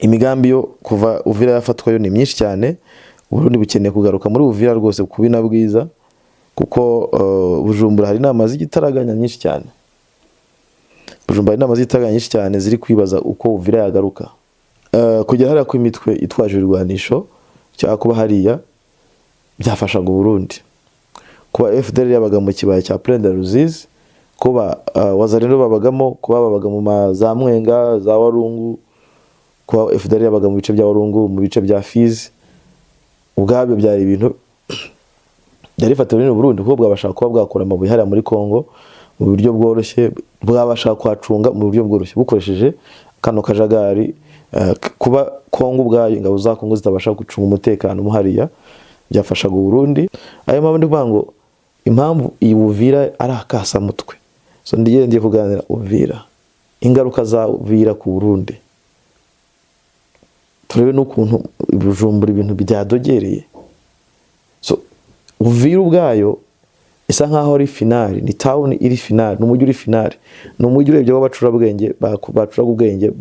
Imigambi yo kuva Uvira yafatwa yo ni myinshi cyane. Uburundi bukeneye kugaruka muri Uvira rwose kubi na bwiza, kuko Bujumbura hari inama z'igitaraganya nyinshi cyane. Bujumbura hari inama z'igitaraganya nyinshi cyane ziri kwibaza uko Uvira yagaruka. Kugera hariya kw'imitwe itwaje ibirwanisho cyangwa kuba hariya byafashaga Uburundi. Kuba FDL yabaga mu kibaya cya Plaine de Ruzizi, kuba Wazalendo babagamo, kuba babaga mu za Mwenga, za Warungu, kuba FDL yabaga mu bice bya Warungu, mu bice bya Fizi, ubwabyo byari ibintu byari bifatiwe runini Burundi, kuko bwabasha kuba bwakura amabuye hariya muri Congo mu buryo bworoshye, bwabasha kuhacunga mu buryo bworoshye bukoresheje kano kajagari. Kuba Congo ubwayo, ingabo za Congo zitabasha gucunga umutekano mo hariya, byafashaga Uburundi. Ayo mpamvu ndi kuvuga ngo impamvu iyi Uvira ari akasamutwe. So ndiye ngiye kuganira Uvira, ingaruka za Uvira ku Burundi, turebe n'ukuntu Bujumbura ibintu byadogereye. So Uvira ubwayo isa nkaho ari finale, ni town iri finale, ni umujyi uri finale, ni umujyi urebye w'abacurabwenge bacuraga ubwenge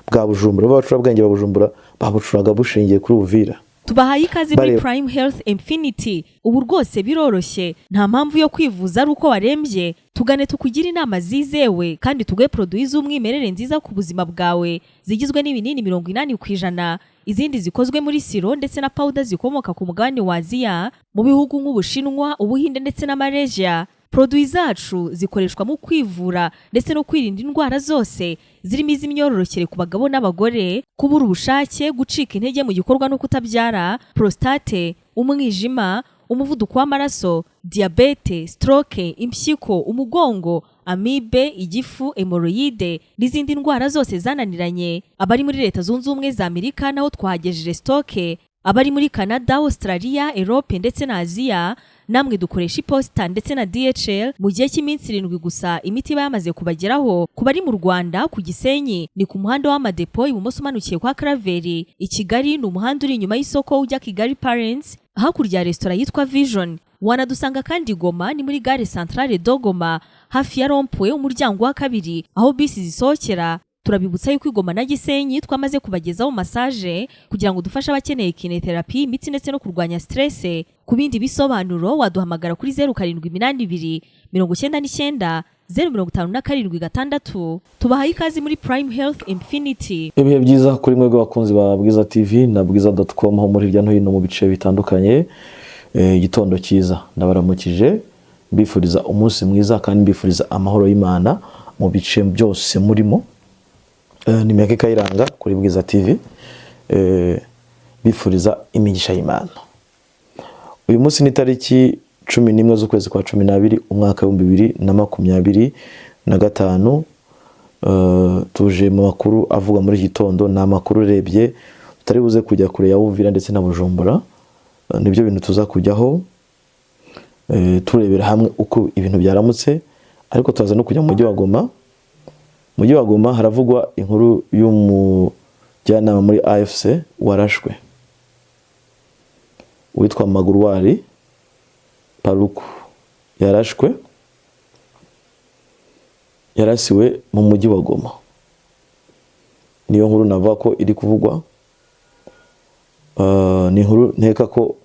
bwa Bujumbura. B'abacurabwenge ba Bujumbura babucuraga bushingiye kuri Uvira. Tubahaye ikaze muri Bareba. Prime Health Infinity. Ubu rwose biroroshye, nta mpamvu yo kwivuza ari uko warembye. Tugane tukugire inama zizewe kandi tuguhe produits z'umwimerere nziza ku buzima bwawe, zigizwe n'ibinini 80%, izindi zikozwe muri sirop ndetse na powder zikomoka ku mugabane wa Aziya, mu bihugu nk'Ubushinwa, Ubuhinde ndetse na Malaysia. Produits zacu zikoreshwa mu kwivura ndetse no kwirinda indwara zose zirimo iz'imyororokere ku bagabo n'abagore, kubura ubushake, gucika intege mu gikorwa no kutabyara, prostate, umwijima, umuvuduko w'amaraso, diyabete, stroke, impyiko, umugongo, amibe, igifu, hémorroïdes n'izindi ndwara zose zananiranye. Abari muri Leta Zunze Ubumwe za Amerika naho twahagejeje stock. Abari muri Canada, Australia, Europe ndetse na Aziya namwe dukoresha iposita ndetse na DHL. Mu gihe cy'iminsi 7 gusa imiti iba yamaze kubageraho. Ku bari mu Rwanda, ku Gisenyi ni ku muhanda w'Amadepo, ibumoso umanukiye kwa Karaveri. I Kigali ni umuhanda uri inyuma y'isoko ujya Kigali Parents, hakurya ya resitora yitwa Vision. Wanadusanga kandi Goma, ni muri gare Centrale de Goma, hafi ya rond-point, umuryango wa kabiri aho bisi zisohokera. Turabibutsa yuko i Goma na Gisenyi twamaze kubagezaho massage kugira ngo dufashe abakeneye kinésithérapie, imitsi ndetse no kurwanya stress. Ku bindi bisobanuro waduhamagara kuri 0782 990 576. Tubahaye ikaze muri Prime Health Infinity. Ibihe byiza kuri mwebwe bakunzi ba Bwiza TV na bwiza.com, ho muri hirya no hino mu bice bitandukanye. Igitondo cyiza, ndabaramukije, mbifuriza umunsi mwiza kandi mbifuriza amahoro y'Imana mu bice byose murimo. Ni Meke Kayiranga kuri Bwiza TV, mbifuriza imigisha y'Imana. Uyu munsi ni tariki 11 z'ukwezi kwa 12, umwaka w'2025. Tuje mu makuru avugwa muri iki gitondo. Ni amakuru urebye tutari buze kujya kure ya Uvira ndetse na Bujumbura. Nibyo bintu tuza kujyaho, turebera hamwe uko ibintu byaramutse, ariko turaza no kujya mu mujyi wa Goma. Mu mujyi wa Goma haravugwa inkuru y'umujyanama muri AFC warashwe, witwa Maguruwari Paluku. Yarashwe, yarasiwe mu mujyi wa Goma. Niyo nkuru navuga ko iri kuvugwa. Ni inkuru nkeka ko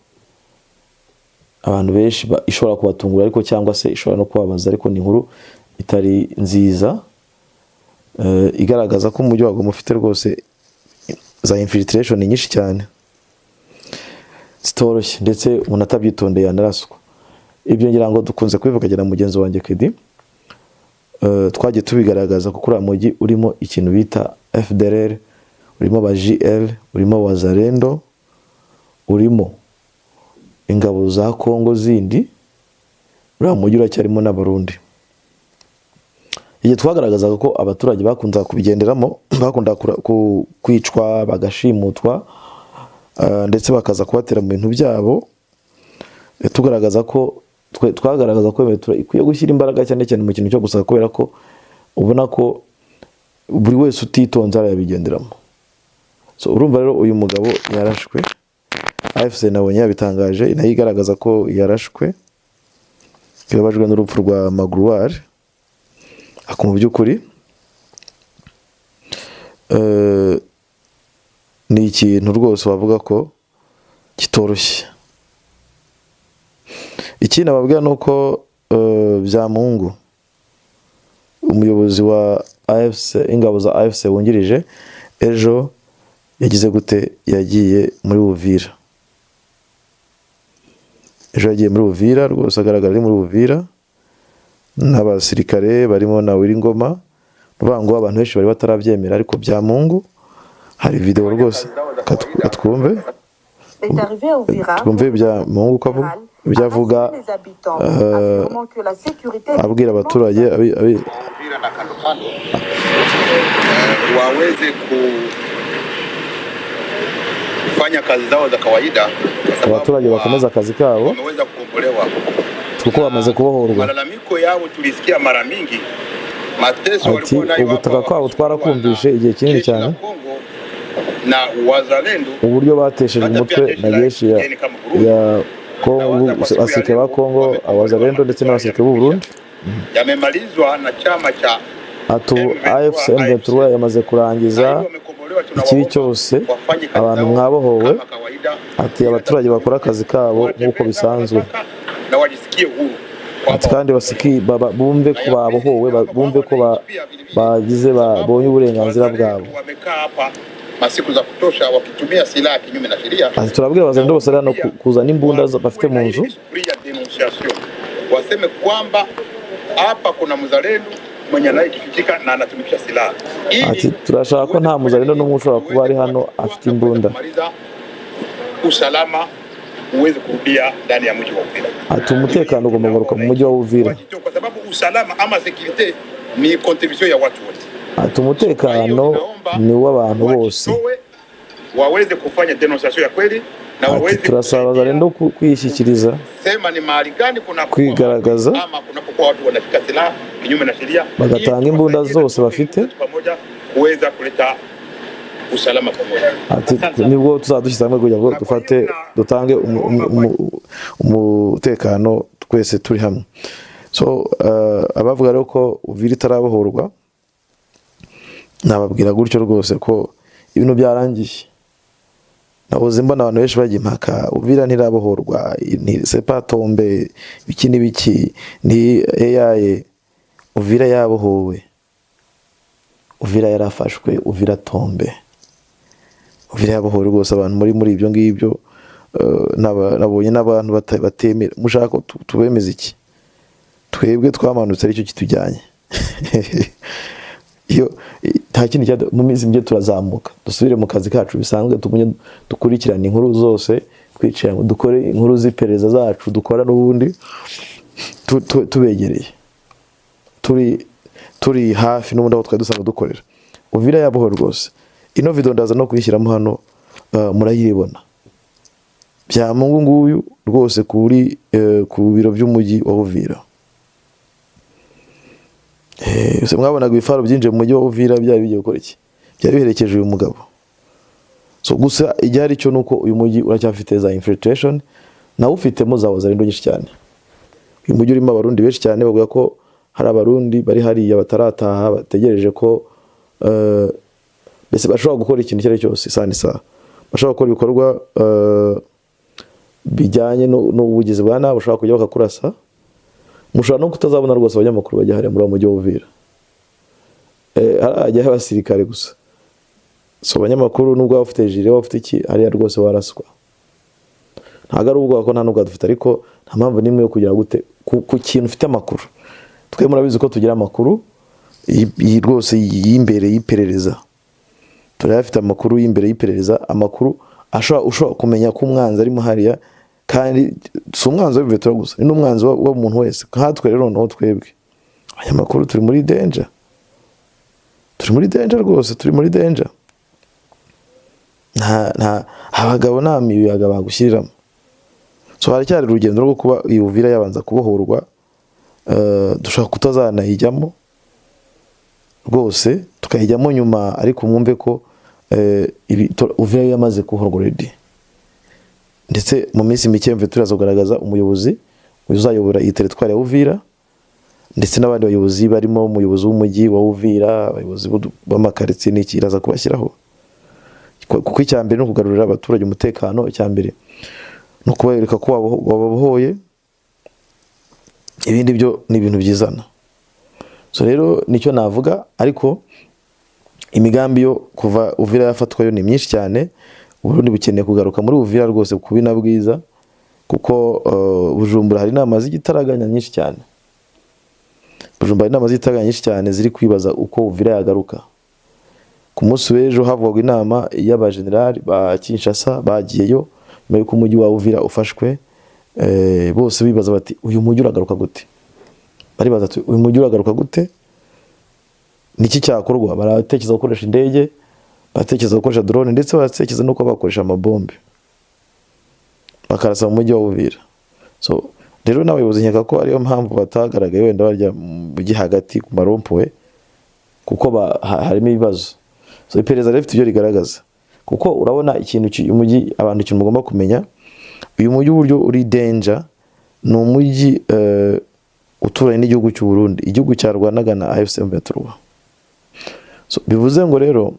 abantu benshi ishobora kubatungura ariko, cyangwa se ishobora no kubabaza, ariko ni inkuru itari nziza, igaragaza ko umujyi wa Goma ufite rwose za infiltration nyinshi cyane zitoroshye, ndetse umuntu atabyitondeye yanaraswa. Ibyo ngira ngo dukunze kubivuga na mugenzi wanjye Kedi. Twagiye tubigaragaza kuko uriya mujyi urimo ikintu bita FDLR, urimo ba GL, urimo Wazalendo, urimo ingabo za Kongo zindi. Uriya mujyi uracyarimo n'Abarundi. Igihe twagaragazaga ko abaturage bakundaga kubigenderamo, bakundaga kwicwa, bagashimutwa, ndetse bakaza kubatera mu bintu byabo, tugaragaza ko twagaragaza ko Metro ikwiye gushyira imbaraga cyane cyane mu kintu cyo gusaka, kubera ko ubona ko buri wese utitonze arayabigenderamo. So urumva rero uyu mugabo yarashwe. AFC nabonye yabitangaje, nayo igaragaza ko yarashwe, yababajwe n'urupfu rwa Magruar. Ariko mu by'ukuri Ni ikintu rwose wavuga ko kitoroshye. Ikindi nababwira ni uko Byamungu, umuyobozi wa AFC, ingabo za AFC wungirije, ejo yagize gute? Yagiye muri Uvira. Ejo yagiye muri Uvira rwose, agaragara ari muri Uvira n'abasirikare barimo na Wiringoma. Ruvuga ngo abantu benshi bari batarabyemera, ariko Byamungu hari video rwose. Katwumve. Est arrivé à Uvira. Twumve Byamungu uko avuga, ibyo avuga, abwira abaturage Uvira na kando kando waweze kufanya kazi zao za kawaida kwa sababu abaturage bakomeza akazi kabo wameweza kukombolewa. Kuko bamaze kubohorwa. Malalamiko yao tulisikia mara mingi, mateso Ati, walikuwa nayo ugutaka hapa kwabo twarakumvishe igihe kinini jeshi la cyane. Kongo na wazalendo. Uburyo bateshejwe umutwe na jeshi ya Kongo, abasirikare ba Kongo, abazalendo ndetse n'abasirikare b'u Burundi. Yamemalizwa na chama cha Ati ubu AFC M23 yamaze kurangiza ikibi cyose, abantu mwabohowe. Ati abaturage bakora akazi kabo nk'uko bisanzwe. Na wajisikie huru. Ati kandi basiki bumve ko babohowe, bumve ko bagize, babonye uburenganzira bwabo. Wamekaa hapa masiku za kutosha wakitumia silaha kinyume na sheria. Ati turabwira abazalendo bose hano kuzana imbunda bafite mu nzu. Esprit ya dénonciation, waseme kwamba hapa kuna mzalendo mwenye anayejifichika na anatumikisha silaha. Ili Ati turashaka ko nta muzalendo n'umwe ushobora kuba ari hano afite imbunda. Kumaliza usalama uweze kurudia ndani ya mji wa Uvira. Ati umutekano ugomba kugaruka mu mujyi wa Uvira. Wajitoe kwa sababu usalama ama sécurité ni contribution ya watu wote. Ati umutekano ni uw'abantu bose. Wajitoe, waweze kufanya dénonciation ya kweli na Ati waweze turasaba abazalendo kwishyikiriza, sema ni mahali gani kuna kwigaragaza, ama kunapokuwa watu wanashika silaha kinyume na sheria, bagatanga ili imbunda tuwasaidie zose bafite. pamoja kuweza kuleta usalama pamoja. Ati nibwo tuzadushyize hamwe kugira ngo dufate, dutange umutekano twese turi hamwe. So abavuga rero ko Uvira itarabohorwa, nababwira gutyo rwose ko ibintu byarangiye. Nahoze mbona abantu benshi bajya impaka: Uvira ntirabohorwa, ni c'est pas tombé, ibiki n'ibiki, ni AI. Uvira yabohowe, Uvira yarafashwe, Uvira tombé, Uvira yabohowe rwose. Abantu muri ibyo ngibyo, nabonye n'abantu batemera. Mushaka ko tubemeze iki? Twebwe twamanutse aricyo kitujyanye. Iyo nta kindi mu minsi mike turazamuka, dusubire mu kazi kacu bisanzwe, tugumye dukurikirane inkuru zose, twicara ngo dukore inkuru z'iperereza zacu dukora n'ubundi tubegereye, turi hafi n'ubundi aho twari dusanzwe dukorera. Uvira yabohowe rwose. Ino video ndaza no kuyishyiramo hano, murayibona. Byamungu nguyu rwose ku biro by'umujyi wa Uvira. Se mwabonaga ibifaro byinjiye mu mujyi wa Uvira byari bigiye gukora iki? Byari biherekeje uyu mugabo. So gusa igihari cyo nuko uyu mujyi uracyafite za infiltration, nawe ufitemo za wazalendo nyinshi cyane. Uyu mujyi urimo Abarundi benshi cyane. Bavuga ko hari Abarundi bari hariya batarataha, bategereje ko mbese bashobora gukora ikintu icyo ari cyo cyose isaha n'isaha, bashobora gukora ibikorwa bijyanye n'ubugizi bwa nabi, bashobora kujya bakakurasa. Mushobora no kutazabona rwose abanyamakuru bajya hariya muri uwo mujyi wa Uvira. Hajyaho abasirikare gusa. So abanyamakuru, nubwo waba ufite gilet, waba ufite iki, hariya rwose waraswa. Ntabwo ari ubwoba ko nta nubwo dufite, ariko nta mpamvu n'imwe yo kugira gute ku kintu ufite amakuru. Twe murabizi ko tugira amakuru rwose y'imbere y'iperereza. Turayafite amakuru y'imbere y'iperereza, amakuru ushobora kumenya ko umwanzi arimo hariya. Kandi si umwanzi w'Ivetura gusa, ni n'umwanzi w'umuntu wese nkatwe. Rero noneho twebwe abanyamakuru turi muri danger, turi muri danger rwose, turi muri danger. Nta abagabo, nta miyaga bagushyiriramo. So haracyari urugendo rwo kuba iyi Uvira yabanza kubohorwa. Dushobora kutazanayijyamo rwose, tukayijyamo nyuma, ariko mwumve ko Uvira yo yamaze kubohorwa already. Ndetse mu minsi mike mve turaza kugaragaza umuyobozi uzayobora iyi teritwari ya Uvira, ndetse n'abandi bayobozi barimo umuyobozi w'umujyi wa Uvira, abayobozi b'amakaritsiye n'iki, iraza kubashyiraho. Kuko icya mbere ni ukugarurira abaturage umutekano, icya mbere ni ukubereka ko wababohoye, ibindi byo ni ibintu byizana. So rero nicyo navuga, ariko imigambi yo kuva Uvira yafatwa yo ni myinshi cyane. Uburundi bukeneye kugaruka muri Uvira rwose kubi na bwiza, kuko Bujumbura hari inama z'igitaraganya nyinshi cyane. Bujumbura hari inama z'igitaraganya nyinshi cyane ziri kwibaza uko Uvira yagaruka. Ku munsi w'ejo havugwaga inama y'abajenerali ba Kinshasa bagiyeyo nyuma y'uko umujyi wa Uvira ufashwe, bose bibaza bati uyu mujyi uragaruka gute? Baribaza ati uyu mujyi uragaruka gute? Niki cyakorwa? Baratekereza gukoresha indege, baratekereza gukoresha drone, ndetse baratekereza no kuba bakoresha amabombe bakarasa mu mujyi wa Uvira. So rero n'abayobozi nkeka ko ariyo mpamvu batagaragaye wenda barya mu mujyi hagati ku marompuwe, kuko harimo ibibazo. So iperereza rifite ibyo rigaragaza, kuko urabona ikintu umujyi, abantu ikintu mugomba kumenya, uyu mujyi uburyo uri danger, ni umujyi uturanye n'igihugu cy'u Burundi, igihugu cyarwanaga na AFC M23. So bivuze ngo rero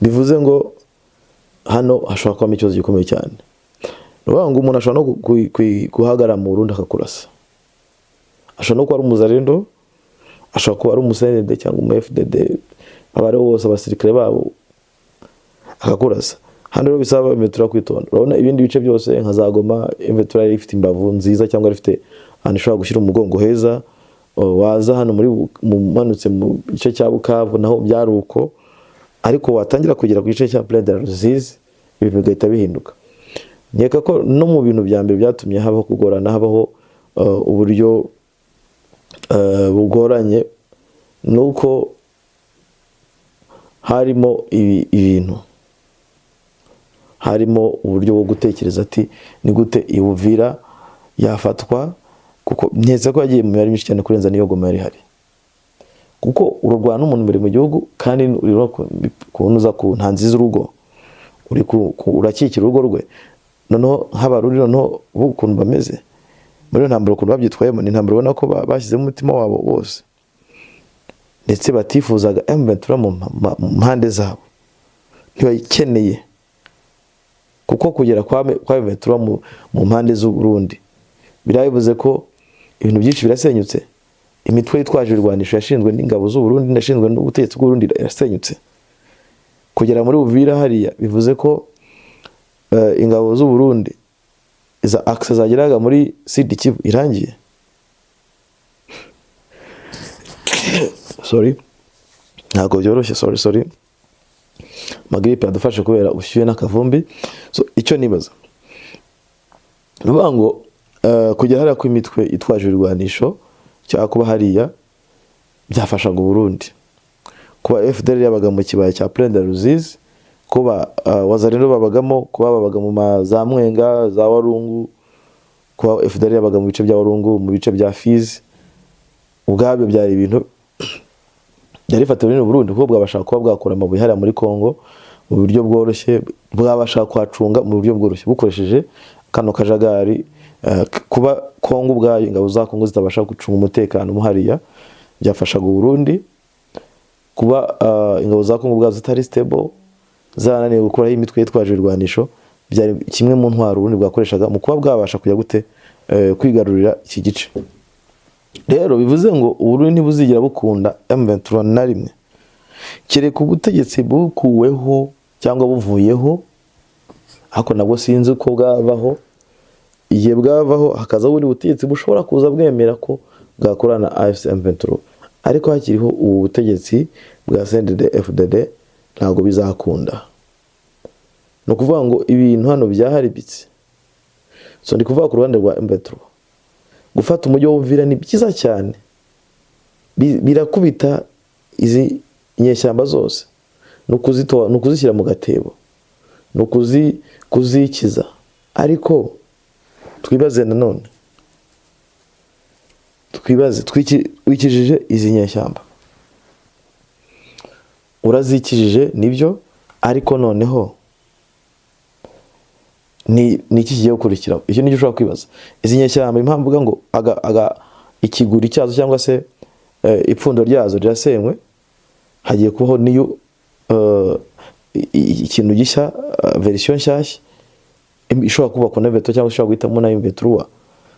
bivuze ngo hano hashobora kubamo ikibazo gikomeye cyane. Ni ukuvuga ngo umuntu ashobora no guhagarara mu Burundi akakurasa, ashobora no kuba ari umuzarendo, ashobora kuba ari umusenede cyangwa umu FDD, abo ari bo bose abasirikare babo, akakurasa. Hano rero bisaba M23 kwitonda. Urabona ibindi bice byose nka za Goma, M23 yari ifite imbavu nziza cyangwa ifite ahantu ishobora gushyira umugongo heza. Waza hano muri manutse mu gice cya Bukavu naho byari uko, ariko watangira kugera ku gice cya Plaine de la Rusizi ibintu bigahita bihinduka. Nkeka ko no mu bintu bya mbere byatumye habaho kugorana, habaho uburyo bugoranye, nuko harimo ibintu, harimo uburyo bwo gutekereza ati ni gute Uvira yafatwa, kuko nketse ko yagiye mu mibare myinshi cyane kurenza niyo Goma yari ihari, kuko urarwana n'umuntu imbere mu gihugu kandi uri no kunuza ku ntanzi z'urugo, uri urakikira urugo rwe. Noneho nk'Abarundi noneho bo ukuntu bameze muri iyo ntambara, ukuntu babyitwayemo, ni intambara ubona ko bashyizemo umutima wabo wose, ndetse batifuzaga M23 mu mpande zabo, ntibayikeneye, kuko kugera kwa M23 mu mpande z'u Burundi birabivuze ko ibintu byinshi birasenyutse. Imitwe yitwaje ibirwanisho yashinzwe n'ingabo z'u Burundi, yashinzwe n'ubutegetsi bw'u Burundi irasenyutse. Kugera muri Uvira hariya bivuze ko ingabo z'u Burundi za access zageraga muri Sud Kivu irangiye. Sorry, ntabwo byoroshye, sorry sorry, magripe yadufashe kubera ubushyuhe n'akavumbi. So icyo nibaza ni ukuvuga ngo kugera hariya kw'imitwe itwaje ibirwanisho cyangwa kuba hariya byafashaga Uburundi, kuba FDL yabaga mu kibaya cya Plaine de Rusizi, kuba Wazalendo babagamo, kuba babaga mu za Mwenga za Warungu, kuba FDL yabaga mu bice bya Warungu, mu bice bya Fizi, ubwabyo byari ibintu byari bifatiwe runini Burundi, kuko bwabasha kuba bwakura amabuye hariya muri Congo mu buryo bworoshye, bwabasha kuhacunga mu buryo bworoshye bukoresheje kano kajagari. Kuba Congo ubwayo, ingabo za Congo zitabasha gucunga umutekano mo hariya, byafashaga Uburundi. Kuba ingabo za Congo ubwazo zitari stable, zarananiwe gukuraho imitwe yitwaje ibirwanisho, byari kimwe mu ntwaro Uburundi bwakoreshaga mu kuba bwabasha kujya gute kwigarurira iki gice. Rero bivuze ngo Uburundi ntibuzigera bukunda M23 na rimwe, kereka ubutegetsi bukuweho cyangwa buvuyeho, ariko nabwo sinzi uko bwavaho. Igihe bwavaho hakaza ubundi butegetsi bushobora kuza bwemera ko bwakorana na AFC M23, ariko hakiriho ubu butegetsi bwa CNDD FDD ntabwo bizakunda. Ni ukuvuga ngo ibintu hano byaharibitse. So ndi kuvuga ku ruhande rwa M23, gufata umujyi wa Uvira ni byiza cyane, birakubita izi inyeshyamba zose, ni ukuzitoa, ni ukuzishyira mu gatebo, ni kuzikiza. Ariko twibaze nanone, twibaze, wikijije izi nyeshyamba, urazikijije nibyo, ariko noneho ni iki kigiye gukurikiraho? Icyo nicyo ushobora kwibaza. Izi nyeshyamba, impamvu mvuga ngo ikiguri cyazo cyangwa se ipfundo ryazo rirasenywe, hagiye kubaho niyo ikintu gishya, version nshyashya ishobora kubakwa na M23 cyangwa ishobora guhitamo na M23.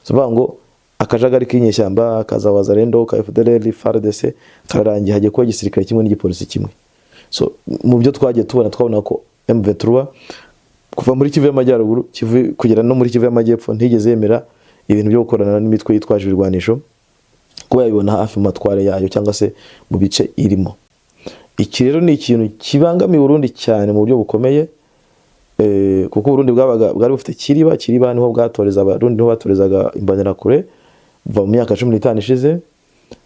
So bavuga ngo akajagari k'inyeshyamba kaza Wazalendo, ka FDLR, FARDC kararangiye, hagiye kuba igisirikare kimwe n'igipolisi kimwe. So mu byo twagiye tubona, twabona ko M23 kuva muri Kivu y'Amajyaruguru, Kivu kugera no muri Kivu y'Amajyepfo, ntigeze yemera ibintu byo gukorana n'imitwe yitwaje ibirwanisho, kuba yabibona hafi mu matware yayo cyangwa se mu bice irimo. Iki rero ni ikintu kibangamiye Burundi cyane mu buryo bukomeye, kuko Burundi bwabaga bwari bufite Kiriba. Kiriba niho bwatoreza Abarundi, niho batorezaga Imbonerakure kuva mu myaka 15 ishize.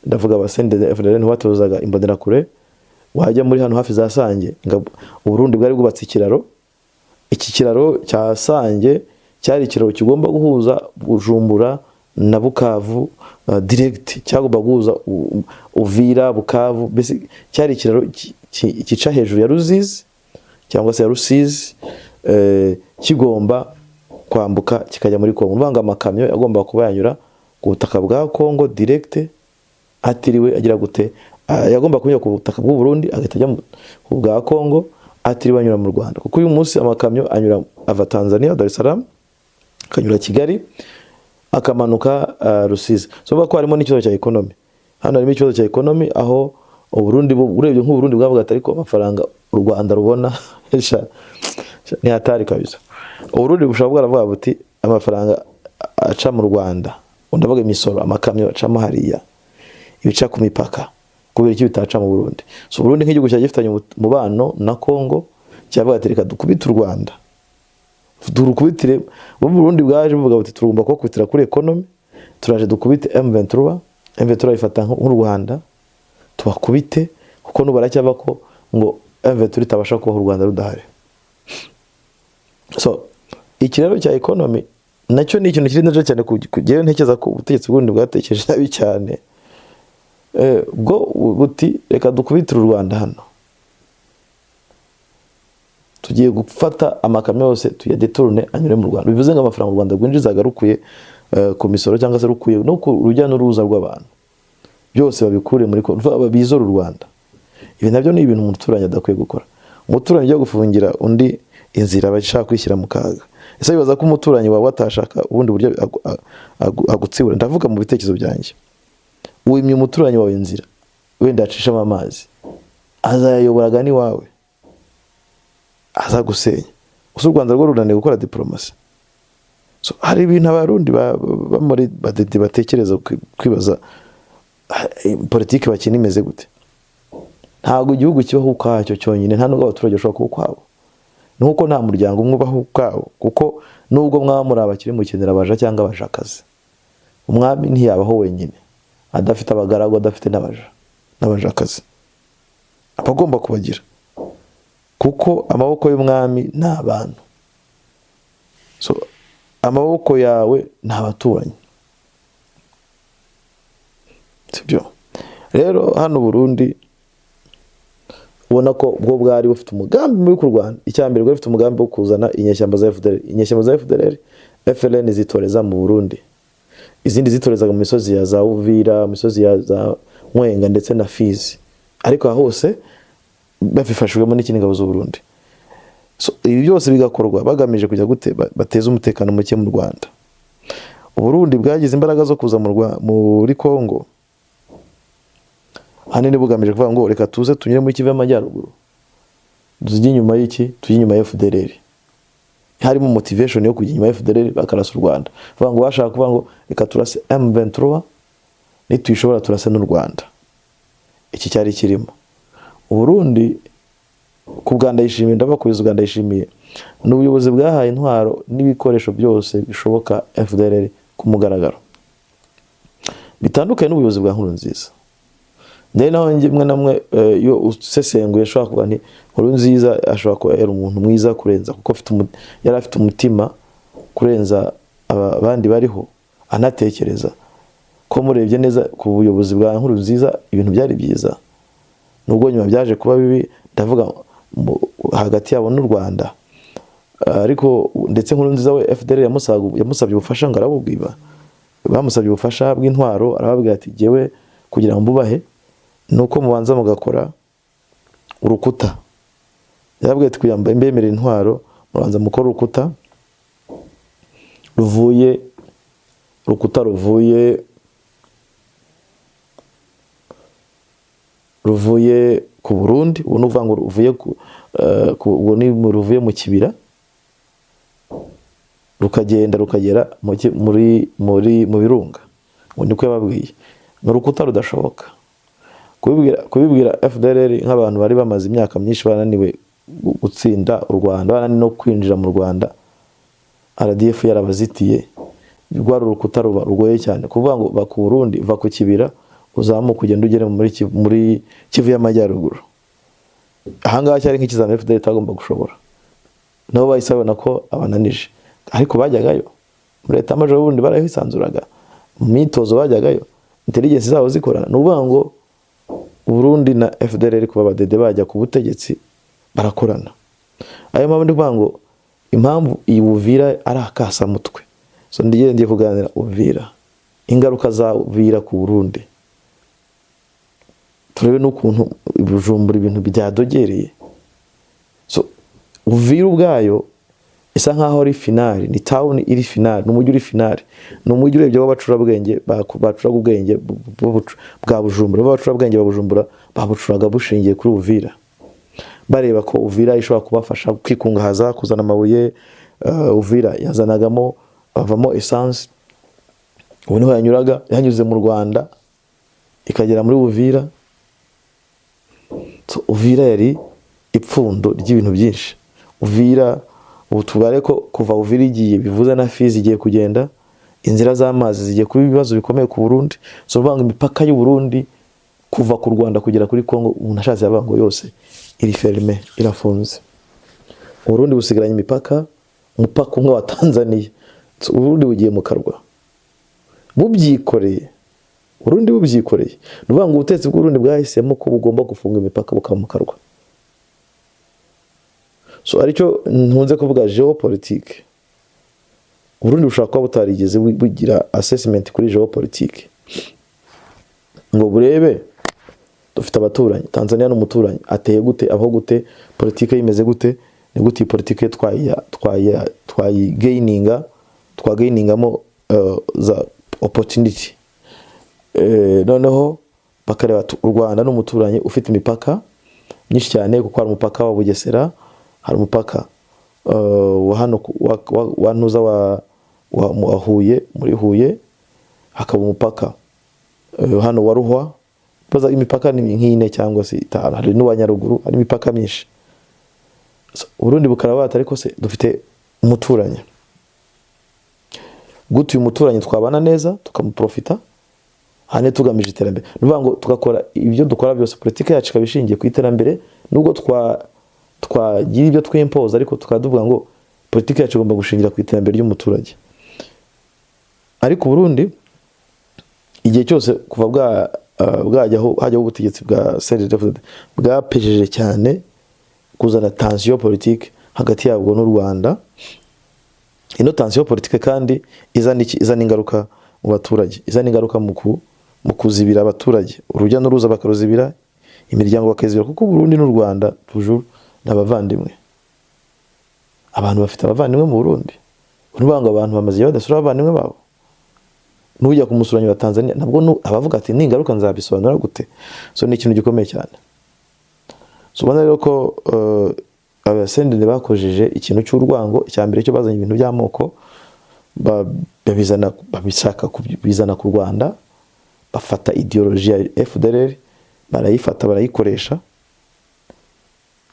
Ndavuga aba CNDD FDL, niho batozaga Imbonerakure. Wajya muri hano hafi za Sange, Uburundi bwari bwubatse ikiraro. Iki kiraro cya Sange cyari ikiraro kigomba guhuza Bujumbura na Bukavu, direct cyagomba guhuza Uvira, Bukavu. Mbese cyari ikiraro gica hejuru ya Ruzizi cyangwa se ya Rusizi, kigomba kwambuka kikajya muri Kongo. Urumva ngo amakamyo yagomba kuba yanyura ku butaka bwa Kongo direct, atiriwe agira gute, yagomba kunyura ku butaka bw'u Burundi agahita ajya ku bwa Kongo, atiriwe anyura mu Rwanda, kuko uyu munsi amakamyo anyura ava Tanzania, Dar es Salaam, akanyura Kigali, akamanuka Rusizi. So ko harimo n'ikibazo cya economy hano, harimo ikibazo cya economy aho Uburundi urebye nk'Uburundi bwavuga ati: "Ariko amafaranga u Rwanda rubona sha, sha, ni hatari kabisa." Uburundi bushobora bwaravuga buti: "Amafaranga aca mu Rwanda, ndavuga imisoro, amakamyo acamo hariya, ibica ku mipaka, kubera iki bitaca mu Burundi?" So Burundi nk'igihugu cyari gifitanye umubano na Kongo cyavuga ati: "Reka dukubite u Rwanda, turukubitire." Bo Burundi bwaje buvuga buti: "Tugomba kubakubitira kuri economy, turaje dukubite M23." M23 ifata nk'u Rwanda, tubakubite, kuko nubu baracyava ko ngo M23 itabasha kubaho u Rwanda rudahari. So iki rero cya economy nacyo ni ikintu kiri neza cyane. Jewe ntekereza ko ubutegetsi bw'Uburundi bwatekereje nabi cyane. Bwo buti: "Reka dukubitire u Rwanda hano, tugiye gufata amakamyo yose tuyadétourne anyure mu Rwanda." Bivuze ngo amafaranga u Rwanda rwinjizaga rukuye ku misoro cyangwa se rukuye no ku rujya n'uruza rw'abantu, byose babikure muri Kongo, bizore u Rwanda. Ibi nabyo ni ibintu umuturanyi adakwiye gukora. Umuturanyi ujya gufungira undi inzira aba ashaka kwishyira mu kaga. Ese bibaza ko umuturanyi wawe atashaka ubundi buryo agutsibura? Ndavuga mu bitekerezo byanjye, wimye umuturanyi wawe inzira wenda yacishamo amazi, azayayoboraga n'iwawe, azagusenya. Gusa u Rwanda rwo runaniwe gukora diporomasi. So, hari ibintu Abarundi ba muri badede batekereza, kwibaza politiki bakina imeze gute. Ntabwo igihugu kibaho ukwacyo cyonyine, nta nubwo abaturage bashobora kuba ukwabo. Ni uko nta muryango umwe ubaho ukwawo, kuko nubwo mwaba muri abakire mukenera abaja cyangwa abajakazi. Umwami ntiyabaho wenyine adafite abagaragu, adafite n'abaja n'abajakazi, aba agomba kubagira, kuko amaboko y'umwami ni abantu. So amaboko yawe ni abaturanyi, sibyo? Rero hano Burundi ubona ko bwo bwari bufite umugambi mubi ku Rwanda. Icya mbere, bwari bufite umugambi wo kuzana inyeshyamba za FDLR. Inyeshyamba za FDLR, FLN zitoreza mu Burundi, izindi zitorezaga mu misozi ya za Uvira, mu misozi ya za Mwenga ndetse na Fizi, ariko aha hose babifashijwemo n'ikindi, ngabo z'u Burundi. So, ibi byose bigakorwa bagamije kujya gute bateze umutekano muke mu Rwanda. Uburundi bwagize imbaraga zo kuza muri Kongo ahanini bugamije kuvuga ngo: "Reka tuze tunyure muri Kivu y'Amajyaruguru, tujye inyuma y'iki, tujye inyuma ya FDLR." Harimo motivation yo kujya inyuma ya FDLR bakarasa u Rwanda. Kuvuga ngo bashaka kuvuga ngo: "Reka turase M23, nituyishobora turase n'u Rwanda." Iki cyari kirimo. Uburundi ku bwa Ndayishimiye, ndabakubiza ubwa Ndayishimiye, ni ubuyobozi bwahaye intwaro n'ibikoresho byose bishoboka FDLR ku mugaragaro, bitandukanye n'ubuyobozi bwa Nkurunziza. Ndetse naho njye mwe namwe, iyo usesenguye ashobora kuvuga nti Nkurunziza ashobora kuba yari umuntu mwiza kurenza, kuko yari afite umutima kurenza abandi bariho, anatekereza ko murebye neza ku buyobozi bwa Nkurunziza ibintu byari byiza, nubwo nyuma byaje kuba bibi, ndavuga hagati yabo n'u Rwanda. Ariko ndetse Nkurunziza we FDL yamusabye ubufasha ngo arabubwiba. Bamusabye ubufasha bw'intwaro, arababwira ati: "Jyewe kugira ngo mbubahe ni uko mubanza mugakora urukuta." Yarababwiye ati kugira ngo mbemere intwaro, mubanza mukore urukuta ruvuye, urukuta ruvuye ku Burundi. Ubu ni ukuvuga ngo ruvuye ku, ubwo ni ruvuye mu Kibira, rukagenda rukagera mu ki-, muri, muri, mu Birunga. Ngo niko yababwiye. Ni urukuta rudashoboka. Kubibwira FDLR nk'abantu bari bamaze imyaka myinshi bananiwe gutsinda u Rwanda, bananiwe no kwinjira mu Rwanda, RDF yarabazitiye, rwari urukuta rugoye cyane. Kuvuga ngo va ku Burundi, va ku Kibira, uzamuke ugende ugere muri Kivu y'Amajyaruguru. Ahangaha cyari nk'ikizamini FDLR itagomba gushobora. Nabo bahise babona ko abananije. Ariko bajyagayo. Muri leta y'amajoro y'Uburundi barahisanzuraga. Mu myitozo bajyagayo. Intelligence zabo zikorana. Ni ukuvuga ngo Burundi na FDLR kuba abadede bajya ku butegetsi barakorana. Ayo mpamvu ndi kuvuga ngo impamvu iyi Uvira ari akasamutwe. So ndiye ngiye kuganira Uvira. Ingaruka za Uvira ku Burundi. Turebe n'ukuntu Bujumbura ibintu byadogereye. So Uvira ubwayo isa nkaho ari finale, ni town iri finale, ni umujyi uri finale. Ni umujyi urebye w'abacurabwenge bacuraga ubwenge bwa Bujumbura. B'abacurabwenge ba Bujumbura babucuraga bushingiye kuri Uvira. Bareba ko Uvira ishobora kubafasha kwikungahaza, kuzana amabuye. Uvira yazanagamo, bavamo essence. Ubu niho yanyuraga, yanyuze mu Rwanda ikagera muri Uvira. So, Uvira yari ipfundo ry'ibintu byinshi. Uvira ubu tubare ko kuva Uvira igiye bivuze na Fizi igiye kugenda, inzira z'amazi zigiye kuba ibibazo bikomeye ku Burundi. So uvuga ngo imipaka y'u Burundi kuva ku Rwanda kugera kuri Congo, umuntu ashatse yavuga ngo yose iri ferme, irafunze. Uburundi busigaranye imipaka, umupaka umwe wa Tanzania. So, Uburundi bugiye mu karwa bubyikoreye. Uburundi bubyikoreye. Ni ukuvuga ngo ubutegetsi bw'Uburundi bwahisemo ko bugomba gufunga imipaka bukaba mu karwa. So aricyo ntunze kuvuga géopolitique. Uburundi bushobora kuba butarigeze bugira assessment kuri géopolitique ngo burebe dufite abaturanyi, Tanzania ni umuturanyi, ateye gute, abaho gute, politike imeze gute, ni gute iyi politike twayigaininga, twagainingamo za opportunity. Noneho bakareba ati, u Rwanda ni umuturanyi ufite imipaka myinshi cyane, kuko hari umupaka wa Bugesera, hari umupaka wa hano wa Ntuza wa Huye, muri Huye hakaba umupaka hano wa Ruhwa. Baza imipaka ni nk'ine cyangwa se itanu, hari n'uwa Nyaruguru, hari imipaka myinshi. So, Uburundi bukaraba bati ariko se dufite umuturanyi gute, uyu muturanyi twabana neza tukamuprofita hane tugamije iterambere. Ni ukuvuga ngo tugakora ibyo dukora byose, politiki yacu ikaba ishingiye ku iterambere, nubwo twagira ibyo twimpoza, ariko tukaba tuvuga ngo politiki yacu igomba gushingira ku iterambere ry'umuturage. Ariko Burundi igihe cyose kuva bwajyaho, hajyaho ubutegetsi bwa CNDD-FDD, bwapejeje cyane kuzana tension politique hagati yabwo n'u Rwanda. Ino tension politique kandi izana iki? Izana ingaruka mu baturage, izana ingaruka mu kuzibira abaturage, urujya n'uruza bakaruzibira, imiryango bakayizibira, kuko Burundi n'u Rwanda toujours ni abavandimwe. Abantu bafite abavandimwe mu Burundi, ni ukuvuga ngo abantu bamaze igihe badasura abavandimwe babo. Nujya kumusuranya wa Tanzania nabwo abavuga ati ningaruka nzabisobanura gute? So ni ikintu gikomeye cyane. So ubona rero ko abasendene bakojeje ikintu cy'urwango. Icya mbere cyo bazanye ibintu by'amoko, babizana, babishaka kubizana ku Rwanda, bafata ideology ya FDLR barayifata, barayikoresha,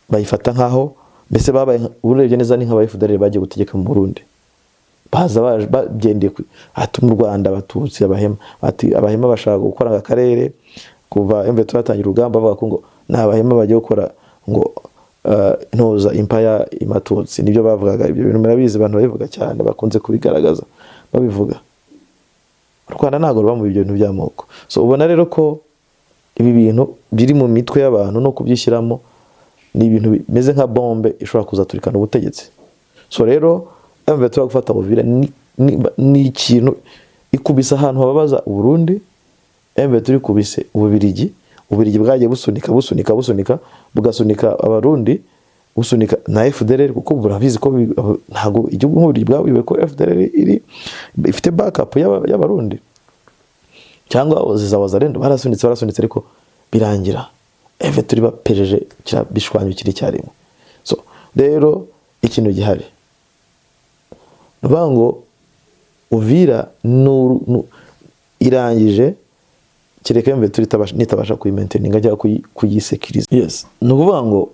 bayifata nkaho mbese babaye, urebye neza ni nk'aba FDLR bagiye gutegeka mu Burundi, baza bagendeye ati mu Rwanda abatutsi, abahema, ati abahema bashaka gukora aka karere. Kuva M23 yatangira urugamba bavuga ko ngo ni abahema bagiye gukora ngo ntoza impaya imatutsi, nibyo bavugaga. Ibyo bintu murabizi, abantu babivuga cyane, bakunze kubigaragaza babivuga. U Rwanda ntabwo ruba mu ibyo bintu by'amoko. So ubona rero ko ibi bintu biri mu mitwe y'abantu no kubyishyiramo ni ibintu bimeze nka bombe ishobora kuzaturikana ubutegetsi. So rero M23 gufata Uvira ni ikintu ikubise ahantu hababaza Uburundi. M23 ikubise Ububirigi. Ububirigi bwagiye busunika, busunika, busunika, bugasunika Abarundi. Usunika na FDLR, kuko burabizi ko ntabwo igihugu nk'ubu bwawiwe ko FDLR iri ifite backup y'Abarundi cyangwa za Wazalendo. Barasunitse, barasunitse, ariko birangira eve turi bapejeje kira bishwanyo kiri cyarimwe. So rero ikintu gihari ni ukuvuga ngo Uvira irangije, kereka mbe turi nitabasha kuyimaintaininga cyangwa kuyisekiriza. Yes, ni ukuvuga ngo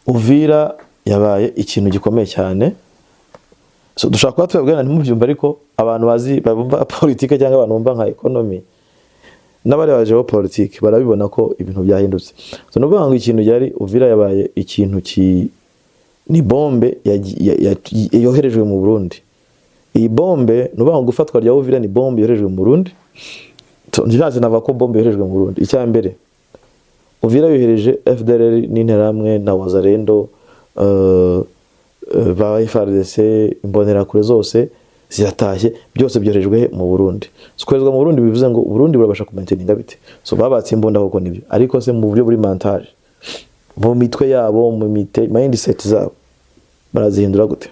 Uvira yabaye ikintu gikomeye cyane. So dushobora kuba tubabwira ntimubyumve, ariko abantu bazi, bumva politike cyangwa abantu bumva nka economy n'abareba géopolitique barabibona ko ibintu byahindutse. So ni ukuvuga ngo ikintu cyari Uvira yabaye ikintu ki ni bombe yoherejwe mu Burundi. Iyi bombe, ni ukuvuga ngo gufatwa rya Uvira ni bombe yoherejwe mu Burundi. So, nshatse navuga ko bombe yoherejwe mu Burundi. Icya mbere, Uvira yohereje FDLR n'Interahamwe na Wazalendo, ba FARDC, Imbonerakure zose ziratashye, byose byoherejwe mu Burundi. So, koherezwa mu Burundi bivuze ngo Burundi burabasha kumaintaininga bite? So babatse imbunda koko nibyo, ariko se mu buryo buri mental, mu mitwe yabo, mu mindset zabo barazihindura gute?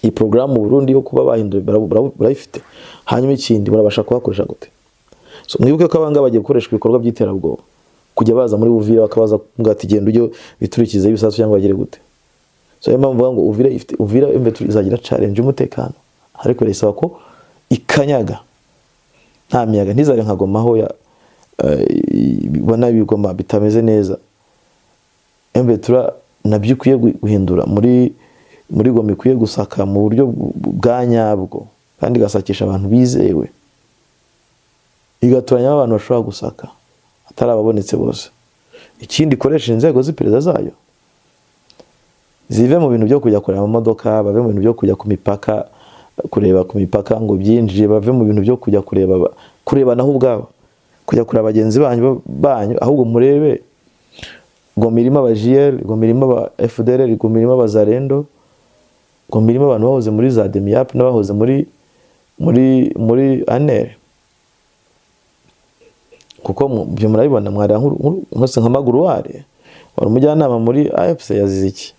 Iyi porogaramu mu Burundi yo kuba bahindura barayifite? Hanyuma ikindi, barabasha kuhakoresha gute? So mwibuke ko abangaba bagiye gukoresha ibikorwa by'iterabwoba, kujya baza muri Uvira bakabaza ngo ati: "Genda ujye biturikize ibisasu," cyangwa bagere gute. So niyo mpamvu mvuga ngo Uvira ifite, Uvira M23 izagira challenge y'umutekano, ariko irasaba ko ikanyaga nta miyaga, ntizabe nka Goma aho ya ibona ibigoma bitameze neza. M23 nabyo ikwiye guhindura muri Goma, ikwiye gusaka mu buryo bwa nyabwo kandi igasakisha abantu bizewe, igatoranyamo abantu bashobora gusaka atari ababonetse bose. Ikindi, ikoresha inzego z'iperereza zayo, zive mu bintu byo kujya kureba amamodoka, bave mu bintu byo kujya ku mipaka kureba ku mipaka ngo byinjiye, bave mu bintu byo kujya kureba, kureba naho ubwabo, kujya kureba bagenzi banyu, ahubwo murebe Goma irimo aba GL, Goma irimo aba FDLR, Goma irimo Abazalendo, Goma irimo abantu bahoze muri za DEMIAP n'abahoze muri ANR, kuko ibyo murabibona. Mwareba nkose nka Maguruware wari umujyanama muri AFC yazize iki?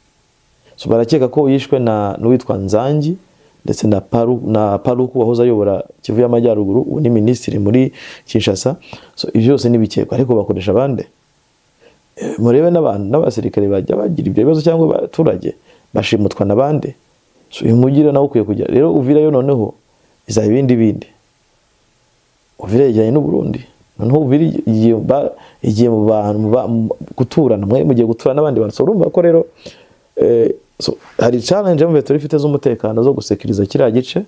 So barakeka ko yishwe na n'uwitwa Nzangi ndetse na Paluku wahoze ayobora Kivu y'Amajyaruguru, ubu ni minisitiri muri Kinshasa. So ibyo byose ni bikekwa, ariko bakoresha abande? Murebe n'abantu n'abasirikare bajya bagira ibyo bibazo cyangwa abaturage bashimutwa na bande? So uyu mujyi rero nawo ukwiye kujya rero. Uvira yo noneho izaba ibindi bindi. Uvira yegeranye n'u Burundi. Noneho Uvira igiye mu bantu guturana, mwe mugiye guturana n'abandi bantu. So urumva ko rero so, hari challenge mu turi ifite z'umutekano zo gusekiriza kiriya gice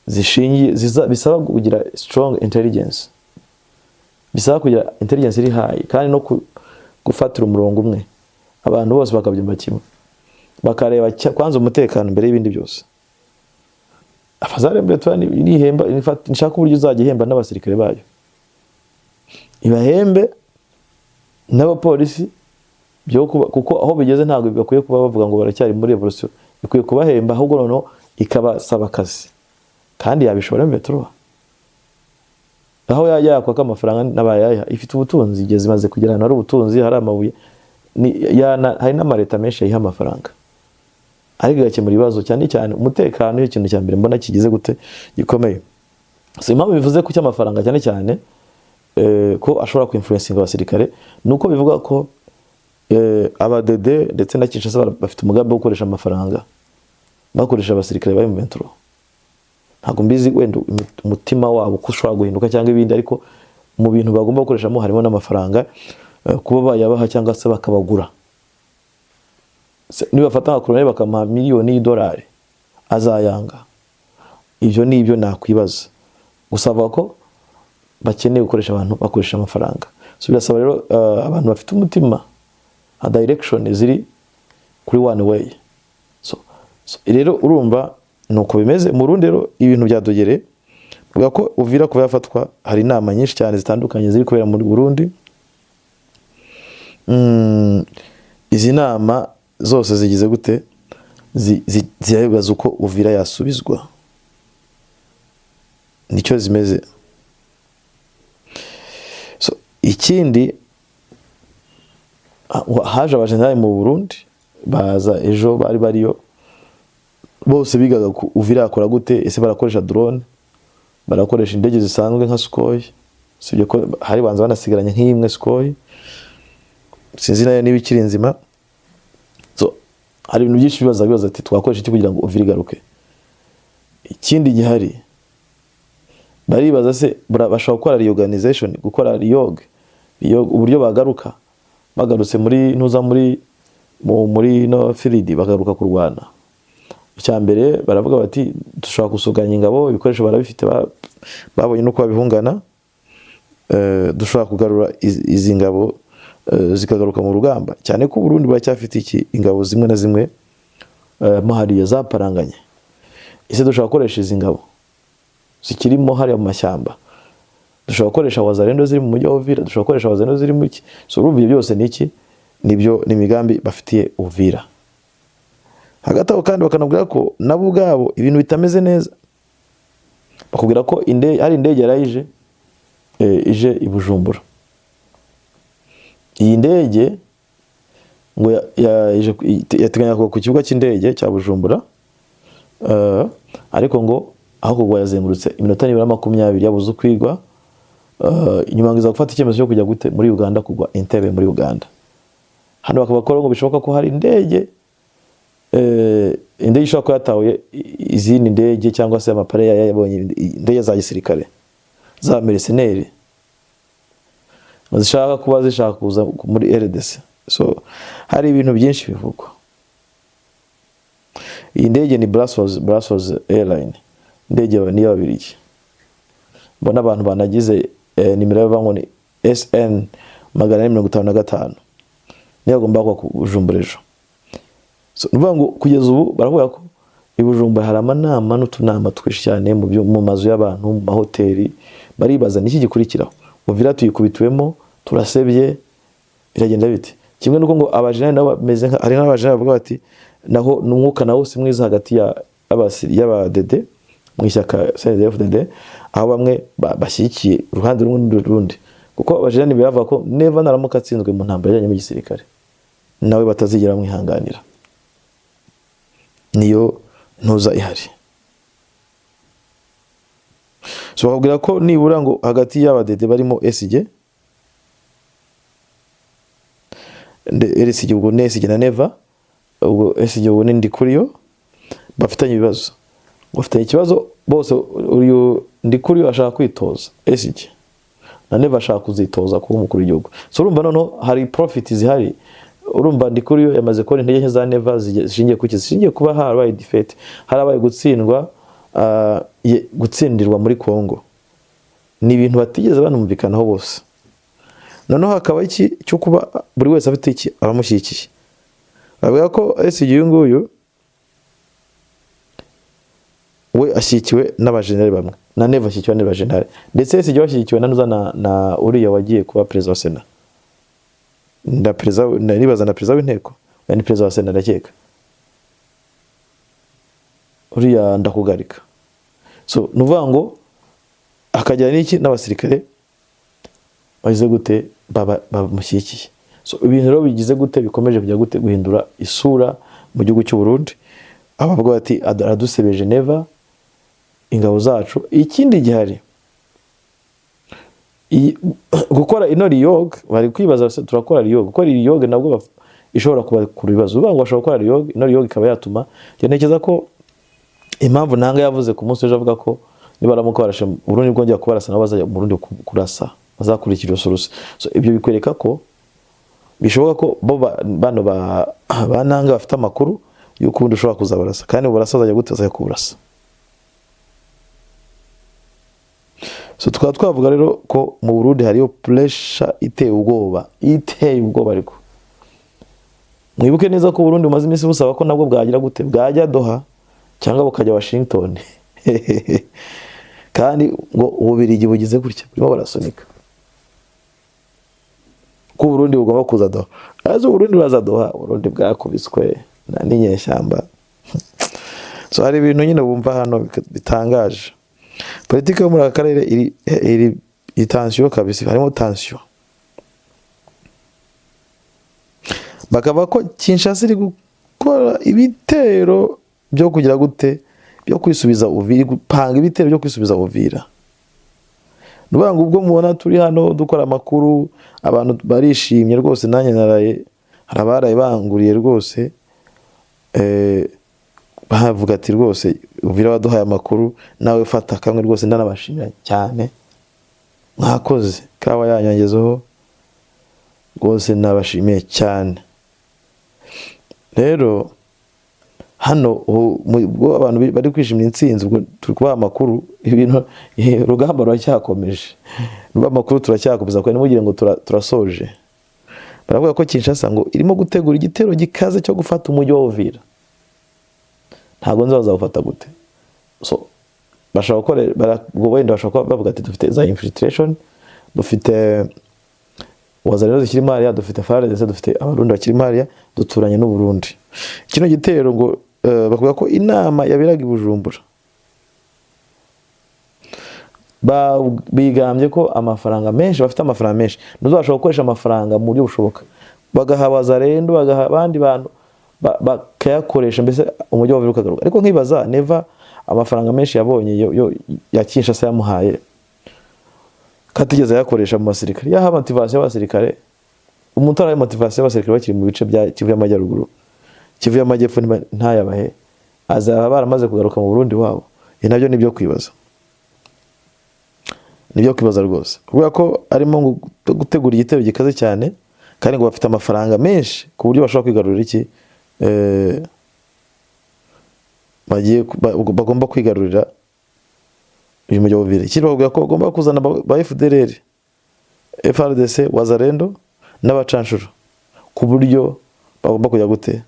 zishingiye bisaba kugira strong intelligence, bisaba kugira intelligence iri high, kandi no gufatira umurongo umwe, abantu bose bakabyumva kimwe, bakareba kwanza umutekano mbere y'ibindi byose. Afazari mbere nihemba, nishaka uburyo izajya ihemba n'abasirikare bayo, ibahembe n'abapolisi byo kuba, kuko aho bigeze ntabwo bakwiye kuba bavuga ngo baracyari muri revolution. Ikwiye kubahemba, ahubwo noneho ikabasaba akazi, kandi yabishobora M23. Aho yajya yakwaka amafaranga n'abayayiha, ifite ubutunzi, igeze imaze kugera ahantu hari ubutunzi, hari amabuye, hari n'amaleta menshi yayiha amafaranga, ariko igakemura ibibazo, cyane cyane umutekano. Iyo kintu cya mbere mbona kigize gute gikomeye. So impamvu bivuze ko cy'amafaranga cyane cyane, ko ashobora kuinfluencinga abasirikare, ni uko bivuga ko abadede ndetse na Kinshasa bafite umugambi wo gukoresha amafaranga, bakoresha abasirikare ba M23. Ntabwo mbizi wenda umutima wabo uko ushobora guhinduka cyangwa ibindi, ariko mu bintu bagomba gukoreshamo harimo n'amafaranga, kuba bayabaha cyangwa se bakabagura. Nibafata nka koloneli bakamuha miliyoni y'idolari, azayanga? Ibyo ni ibyo nakwibaza gusa. Avuga ko bakeneye gukoresha abantu bakoresha amafaranga. So birasaba rero abantu bafite umutima a direction ziri kuri one way. So rero urumva ni uko bimeze mu Burundi. Rero ibintu byadogere, bivuga ko Uvira kuba yafatwa, hari inama nyinshi cyane zitandukanye ziri kubera muri Burundi. Izi nama zose zigize gute? Zirabibaza uko Uvira yasubizwa, nicyo zimeze. So ikindi Haje abajenerali mu Burundi, baza ejo, bari bariyo bose, bigaga ku Uvira yakora gute. Ese barakoresha drone, barakoresha indege zisanzwe nka Sukhoi? Sibyo ko hari banza banasigaranye nk'imwe Sukhoi, sinzi nayo niba ikiri nzima. So hari ibintu byinshi bibaza ati twakoresha iki kugira ngo Uvira igaruke? Ikindi gihari baribaza, se bashobora gukora reorganization, gukora reorg, uburyo bagaruka, bagarutse muri ntuza, muri no field, bagaruka kurwana. Icya mbere baravuga bati dushobora gusuganya ingabo, ibikoresho barabifite, babonye n'uko babihungana. Dushobora kugarura izi ngabo, zikagaruka mu rugamba, cyane ko Burundi buracyafite iki, ingabo zimwe na zimwe mo hariya zaparanganye. Ese dushobora gukoresha izi ngabo zikirimo hariya mu mashyamba? Dushobora gukoresha Wazalendo ziri mu mujyi wa Uvira? Dushobora gukoresha Wazalendo ziri mu iki? So urumva ibyo byose ni iki, nibyo ni imigambi bafitiye Uvira. Hagati aho kandi bakanabwira ko nabo ubwabo ibintu bitameze neza. Bakubwira ko hari indege yarayije, ije i Bujumbura. Iyi ndege ngo yateganya kugwa ku kibuga cy'indege cya Bujumbura, ariko ngo aho kugwa yazengurutse iminota nibura 20, yabuze ukwigwa. Inyuma ngo iza gufata icyemezo cyo kujya gute muri Uganda, kugwa Entebbe muri Uganda. Hano bakaba bakora ngo bishoboka ko hari indege ishobora kuba yatahuye izindi ndege, cyangwa se amapare yabonye indege za gisirikare za mercenaires zishaka kuba zishaka kuza muri RDC. So hari ibintu byinshi bivugwa. Iyi ndege ni Brussels Airline, indege ni iy'Ababiligi. Mbona abantu banagize nimero yabo ngo ni SN 455, niyo agomba kuba ku Bujumbura ejo. So, ni ukuvuga ngo kugeza ubu baravuga ko i Bujumbura hari amanama n'utunama twinshi cyane mu mazu y'abantu, mu mahoteli. Baribaza niki gikurikiraho. Uvira tuyikubitiwemo, turasebye, biragenda bite? Kimwe nuko ngo abajenali nabo bameze nka, hari n'abajenali bavuga bati naho n'umwuka nawo si mwiza hagati ya y'abadede mu ishyaka CNDD-FDD, aho bamwe bashyigikiye uruhande rumwe n'urundi, kuko abajenali biravuga ko Neva naramuka atsinzwe mu ntambara ijyanye n'igisirikare, nawe batazigera bamwihanganira. Niyo ntuza ihari. So bakubwira ko nibura ngo hagati y'abadede barimo SG, RSG, ubwo ni SG na Neva, ubwo SG ubwo ni Ndikuriyo, bafitanye ibibazo, bafitanye ikibazo bose. Uyu Ndikuriyo ashaka kwitoza SG, na Neva ashaka kuzitoza kuba umukuru w'igihugu. So urumva noneho hari profit zihari. Urumva Ndikuriyo yamaze kubona intege nke za Neva zishingiye kuki? Zishingiye kuba harabaye defeat, harabaye gutsindwa, gutsindirwa muri Congo. Ni ibintu batigeze banumvikanaho bose. Noneho hakaba iki cyo kuba buri wese afite iki abamushyigikiye. Bavuga ko SG uyu nguyu we ashyigikiwe n'abajenerali bamwe, na Neva ashyigikiwe n'abajenerali, ndetse SG we ashyigikiwe na Nuza na uriya wagiye kuba perezida wa Sena, na perezida nibaza na perezida w'inteko, oya, ni perezida wa Sena ndakeka, uriya Ndakugarika. So ni ukuvuga ngo akagira n'iki n'abasirikare bagize gute, baba bamushyigikiye. So ibintu rero bigize gute, bikomeje kujya gute guhindura isura mu gihugu cy'u Burundi. Aho bavuga bati aradusebeje Neva, ingabo zacu. Ikindi gihari, gukora ino reorg, bari kwibaza se turakora reorg? Gukora reorg nabwo ishobora kubakura ibibazo. Uvuga ngo bashobora gukora reorg, ino reorg ikaba yatuma, njye ntekereza ko impamvu Ntanga yavuze ku munsi w'ejo avuga ko nibaramuka barashe Burundi bwongera kubarasa, nabo bazajya mu Burundi kurasa, bazakurikira iyo source. So ibyo bikwereka ko bishoboka ko bo bano ba Ntanga bafite amakuru y'uko ubundi ushobora kuzabarasa, kandi uburasa bazajya gute, bazajya kuburasa. So tukaba twavuga rero ko mu Burundi hariyo pressure iteye ubwoba, iteye ubwoba. Ariko mwibuke neza ko Burundi bumaze iminsi busaba ko nabwo bwagira gute, bwajya Doha cyangwa bukajya Washington, kandi ngo Ububiligi bugize gutya burimo barasunika ko Burundi bugomba kuza Doha. Azi Burundi buraza Doha, Burundi bwakubiswe n'inyeshyamba. So hari ibintu nyine bumva hano bitangaje. Politiki yo muri aka karere iri tension kabisa, harimo tension. Bakavuga ko Kinshasa iri gukora ibitero byo kugira gute, byo kwisubiza Uvira, gupanga ibitero byo kwisubiza Uvira. Nuvuga ngo ubwo mubona turi hano dukora amakuru, abantu barishimye rwose, nanjye naraye, hari abaraye banguriye rwose, bavuga ati rwose Uvira baduhaye amakuru, nawe fata kamwe rwose, ndanabashimira cyane, mwakoze, kawa yanyangezeho rwose, nabashimiye cyane. Rero hano ubwo abantu bari kwishimira intsinzi, ubwo turi kubaha amakuru, ibintu urugamba ruracyakomeje, n'ubwo amakuru turacyakomeza, kuko ntimugire ngo turasoje. Baravuga ko Kinshasa ngo irimo gutegura igitero gikaze cyo gufata umujyi wa Uvira. Ntabwo nzi bazawufata gute. So bashobora gukora, wenda bashobora kuba bavuga ati dufite za infiltration, dufite wazalendo zikiri hariya, dufite FARDC, dufite abarundi bakiri hariya, duturanye n'u Burundi. Kino gitero ngo bavuga ko inama yaberaga i Bujumbura bigambye ko amafaranga menshi, bafite amafaranga menshi, ntuzashobora gukoresha amafaranga mu buryo bushoboka, bagaha wazalendo, bagaha abandi bantu bakayakoresha, mbese umujyi wa Uvira ukagaruka. Ariko nkibaza Neva amafaranga menshi yabonye yo ya Kinshasa yamuhaye, katigeze ayakoresha mu basirikare, yaha motivation y'abasirikare, umutara ya motivation y'abasirikare bakiri mu bice bya Kivu y'Amajyaruguru, Kivu y'Amajyepfo ntayabahe, azaba baramaze kugaruka mu Burundi wabo. Ibi nabyo nibyo kwibaza, nibyo kwibaza rwose, kubera ko arimo gutegura igitero gikaze cyane, kandi ngo bafite amafaranga menshi ku buryo bashobora kwigarurira iki, bagiye bagomba kwigarurira uyu mujyi wa Uvira. Ikindi bavuga ko bagomba kuzana ba FDLR, FARDC, Wazalendo n'abacanshuro, ku buryo bagomba kujya gute,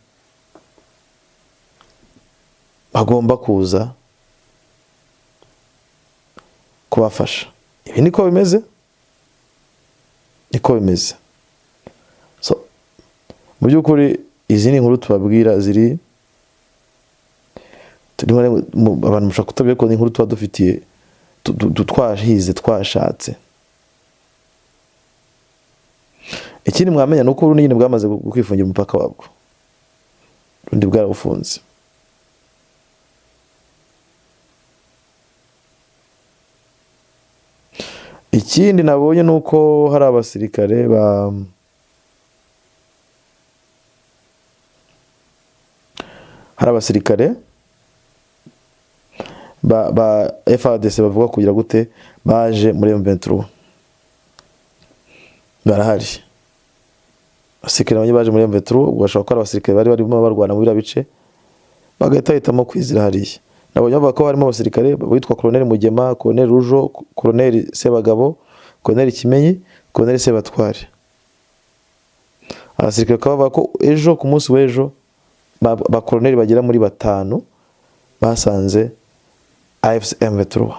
bagomba kuza kubafasha. Ibi niko bimeze, niko bimeze. So mu by'ukuri izi ni inkuru tubabwira ziri turimo abantu mushaka kutabwira ko ni inkuru tuba dufitiye twahize, twashatse. Ikindi mwamenya nuko Uburundi nyine bwamaze kwifungira umupaka wabwo, Uburundi bwarawufunze. Ikindi nabonye nuko hari abasirikare ba hari abasirikare ba FARDC bavuga kugira gute baje muri M23, barahari. Abasirikare bamwe baje muri M23, ubwo bashobora kuba ari abasirikare bari barimo barwana muri biriya bice, bagahita bahitamo kwizira hariya. Nabonye bavuga ko harimo abasirikare witwa Colonel Mugema, Colonel Rujo, Colonel Sebagabo, Colonel Kimenyi, Colonel Sebatware. Abasirikare bakaba bavuga ko ejo ku munsi w'ejo ba Colonel bagera muri 5 basanze AFC M23.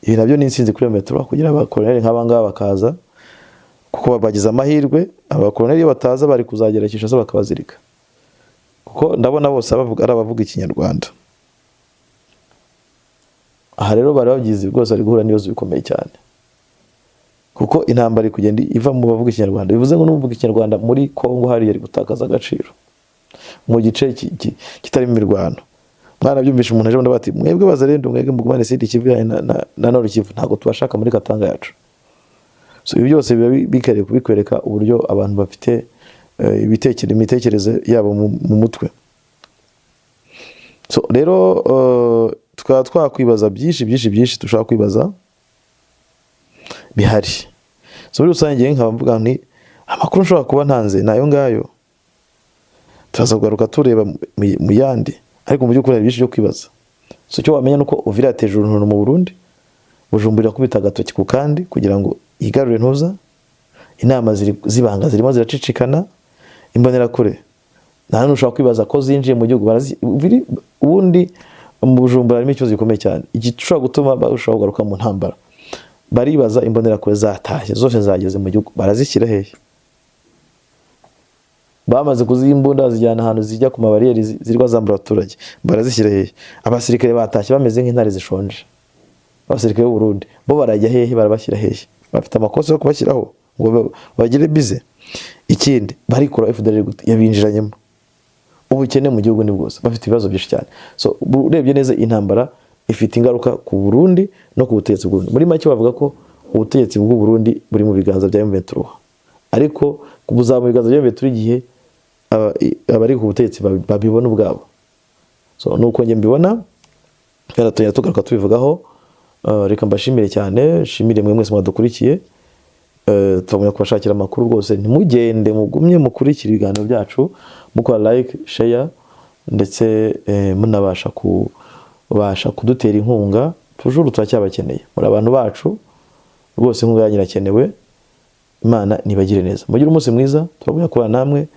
Ibi nabyo ni intsinzi kuri M23 kugira aba Colonel nk'aba ngaba bakaza, kuko bagize amahirwe. Aba Colonel iyo bataza bari kuzagera Kinshasa bakabazirika, kuko ndabona bose abavuga ari abavuga Ikinyarwanda. Aha rero bari babyize rwose, bari guhura n'ibibazo bikomeye cyane, kuko intambara iri kugenda iva mu bavuga Ikinyarwanda. Bivuze ngo n'uvuga Ikinyarwanda muri Kongo hariya ari gutakaza agaciro mu gice kitarimo imirwano. Mwarabyumvishe umuntu aje ndavuga ati mwebwe bazarendo, mwebwe mugumane Sud Kivu na Nord Kivu, ntabwo tubashaka muri Katanga yacu. So ibi byose biba bikwereka uburyo abantu bafite imitekerereze yabo mu mutwe. So rero tukaba twakwibaza byinshi byinshi byinshi dushobora kwibaza bihari. So muri rusange nkaba mvuga nti amakuru nshobora kuba ntanze nayo ngayo, turaza kugaruka tureba mu yandi, ariko mu by'ukuri hari byinshi byo kwibaza. So icyo wamenya nuko Uvira yateje uruntu mu Burundi, Bujumbura irakubita agatoki ku kandi kugira ngo yigarure ntuza, inama zibanga zirimo ziracicikana, imbonerakure nta n'umwe ushobora kwibaza ko zinjiye mu gihugu. Ubundi mu Bujumbura harimo ikibazo gikomeye cyane igishobora gutuma barushaho kugaruka mu ntambara. Baribaza imbonerakure zatashye zose zageze mu gihugu, barazishyira hehe? Bamaze kuzimbunda bazijyana ahantu zijya ku mabariyeri zirwa zambura abaturage, barazishyira hehe? Abasirikare batashye bameze nk'intare zishonje, abasirikare b'u Burundi bo barajya hehe? Barabashyira hehe? Bafite amakosa yo kubashyiraho. ngo bagire bize. Ikindi, barikura FDLR gute? Yabinjiranyemo. Ubukene mu gihugu ni bwose, bafite ibibazo byinshi cyane. So urebye neza, intambara ifite ingaruka ku Burundi no ku butegetsi bw'u Burundi. Muri make bavuga ko ubutegetsi bw'u Burundi buri mu biganza bya M23, ariko buzaba mu biganza bya M23 igihe abari ku butegetsi babibona ubwabo. So nuko njye mbibona, tugenda tugaruka tubivugaho. Reka mbashimire cyane, nshimire mwe mwese mwadukurikiye. Tubagumya kubashakira amakuru rwose. Ntimugende, mugumye mukurikira ibiganiro byacu, mukora like, share, ndetse munabasha kubasha kudutera inkunga. Toujours turacyabakeneye, muri abantu bacu rwose, inkunga yanyu irakenewe. Imana nibagire neza, mugire umunsi mwiza. Turagumya kubana namwe.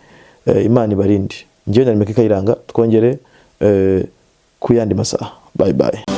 Imana ibarinde. Njyewe na Remeka Kayiranga, twongere ku yandi masaha. Bye bye.